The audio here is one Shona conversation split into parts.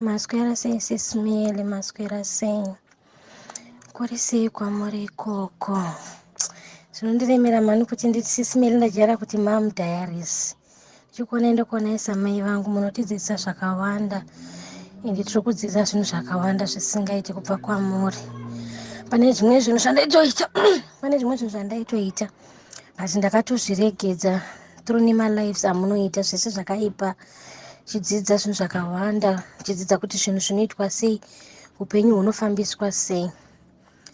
Maswera sei Sis Melly, maswera sei? Kuri sei kwamuri ikoko? Zvinondiremera mhani kuti nditi Sis Melly, ndajaira kuti Mom Diaries. Ndichikuonai ndokuonai samai vangu, munotidzidzisa zvakawanda ende tiri kudzidza zvinhu zvakawanda zvisingaiti kubva kwamuri. Pane zvimwe zvinhu zvandaitoita, pane zvimwe zvinhu zvandaitoita but ndakatozviregedza through nemalives amunoita zvese zvakaipa chidzidza zvinhu zvakawanda, chidzidza kuti zvinhu zvinoitwa sei, upenyu hunofambiswa sei.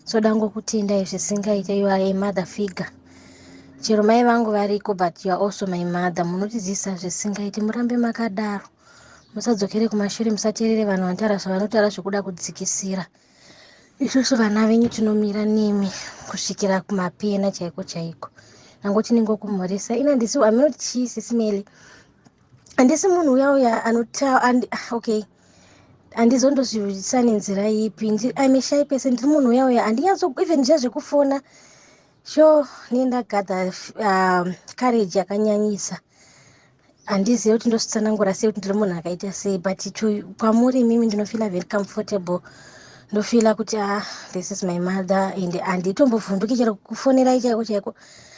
So dangokutendai zvisingaite. You are a mother figure. Chero mai vangu variko, but you are also my mother. Munotidzidzisa zvisingaiti, murambe makadaro, musadzokere kumashure, musateerere vanhu vanotaura zvavanotaura zvekuda kudzikisira. Isusu vana venyu tinomira nemi kusvikira kumapena chaiko chaiko. Nangoti ningokumhoresa ina handisi haminoti chii Sis Melly, handisi munhu uya uya anota. Okay, handizondozvivisa nenzira ipi. I'm a shy person. Ndiri munhu uya uya handinyatso even zviya zvekufona sho nendagather courage yakanyanyisa. Handizivi kuti ndozvitsanangura sei kuti ndiri munhu akaita sei, but kwamuri imimi ndinofeela very comfortable. Ndofeela kuti, ah, this is my mother, and handitombovhunduki chero kufonerai chaiko chaiko,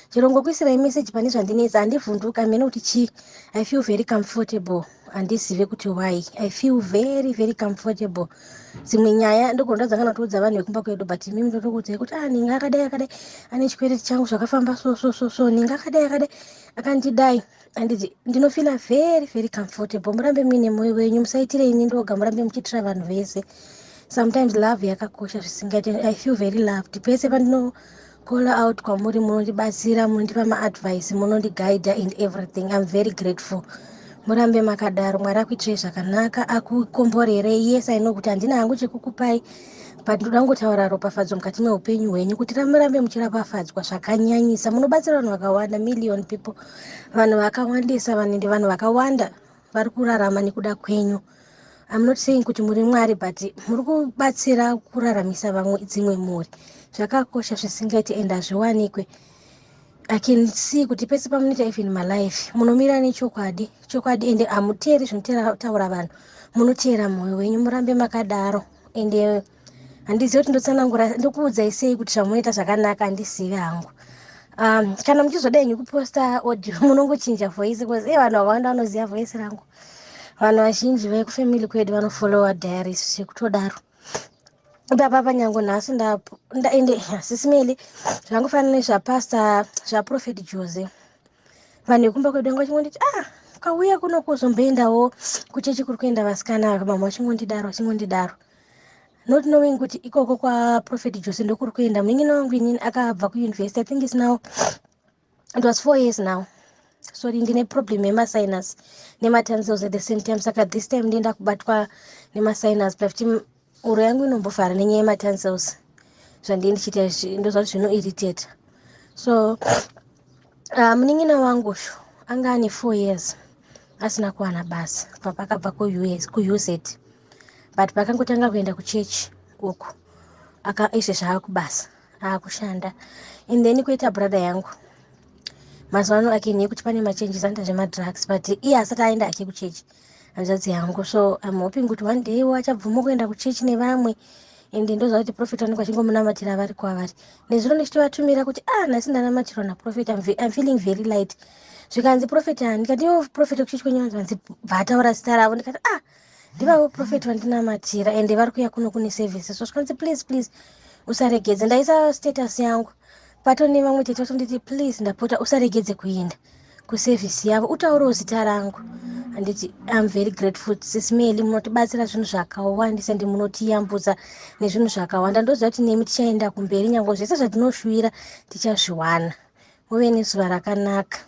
chero ngokuisirai message pane zvandinetsa, handivhunduka mene kuti chii. I feel very comfortable. Handizive kuti why I feel very very comfortable. Dzimwe nyaya ndogona dzangana kutoudza vanhu vekumba kwedu, but imimi ndotokuudzai kuti, ah, ninga akadai akadai, ane chikwereti changu, zvakafamba so so so so, ninga akadai akadai, akandidai. Handiti ndinofeela very very comfortable. Murambe muine mwoyo wenyu, musaitire ini ndoga, murambe muchiitira vanhu vese. Sometimes love yakakosha zvisingaiti. I feel very loved pese pandino call out kwamuri. Munondibatsira, munondipa maadvice, munondiguida and everything. I'm very grateful. Murambe makadaro. Mwari akuitirei zvakanaka, akukomborerei. Yes, I know kuti handina hangu chekukupai, but ndoda kungotaura ropafadzo mukati meupenyu hwenyu kuti murambe muchiropafadzwa zvakanyanyisa. Munobatsira vanhu vakawanda, million people, vanhu vakawandisa, vanende vanhu vakawanda vari kurarama nekuda kwenyu. I'm not saying kuti muri Mwari, but muri kubatsira kuraramisa vamwe, dzimwe mhuri. Zvakakosha zvisingaiti and hazviwanikwe. I can see kuti pese pamunoita even malife, munomira nechokwadi chokwadi, ende hamuteeri zvinotaura vanhu, munoteera mwoyo wenyu. Murambe makadaro. Ende handizivi kuti ndotsanangura, ndokuudzai sei kuti zvamunoita zvakanaka. Handizivi hangu. Kana muchizoda henyu kuposta audio, munongochinja voice, because e vanhu vakawanda vanoziva voice rangu. Vanhu vazhinji vekufamily kwedu vanofollowa Diaries zvekutodaro. Ipapa panyango nhasi ende Sis Melly, zvangofanana nezvapastor, zvaProphet Jose. Vanhu vekumba kwedu vanga vachingonditi, ah, ukauya kuno kuzomboendawo kuchechi kuri kuenda vasikana. Vamwe vachingondidaro, vachingondidaro, not knowing kuti ikoko kwaProphet Jose ndokuri kuenda munin'ina wangu. Inini akabva kuuniversity, I think is now, it was 4 years now. Sorry, ndine problem yemasinus nematonsils at the same time, saka this time ndienda kubatwa nemasinus, but futi uro yangu inombovhara nenyaya yematonsils. Zvandii ndichiita izvi ndozvati zvinoirritata. So munin'ina wangu sho anga ane 4 years asina kuwana basa kubva pakabva kuUS, kuUZ, but pakangotanga kuenda kuchechi uku, izvezvi aakubasa, aakushanda. And then kuita brother yangu, mazuva ano ake neyekuti pane machanges, anoita zvemadrugs, but iye asati aenda ake kuchechi, hanzvadzi yangu. So I'm hoping kuti one day achabvuma kuenda kuchechi nevamwe. Ende ndoziva kuti prophet vanenge vachingomunamatira vari kwavari. Nezvino ndichitovatumira kuti, ah, nhasi ndanamatirwa naprophet, I'm feeling very light. Zvikanzi, prophet ani? Ndikati, ivo prophet kuchechi kwenyu. Vanzi bva zita ravo. Ndikati, ah, ndivavo prophet vandinamatira, ende vari kuuya kuno kune service. So zvikanzi, please, please, usaregedze. Ndaisa status yangu pato nevamwe tete vatonditi, please, ndapota, usaregedze kuenda kuservice yavo, utaurewo zita rangu. Handiti I'm very grateful. Sis Melly, munotibatsira zvinhu zvakawandisa, ndi munotiyambudza nezvinhu zvakawanda. Ndoziva kuti nemi tichaenda kumberi, nyange zvese zvatinoshuvira tichazviwana. Muve nezuva rakanaka.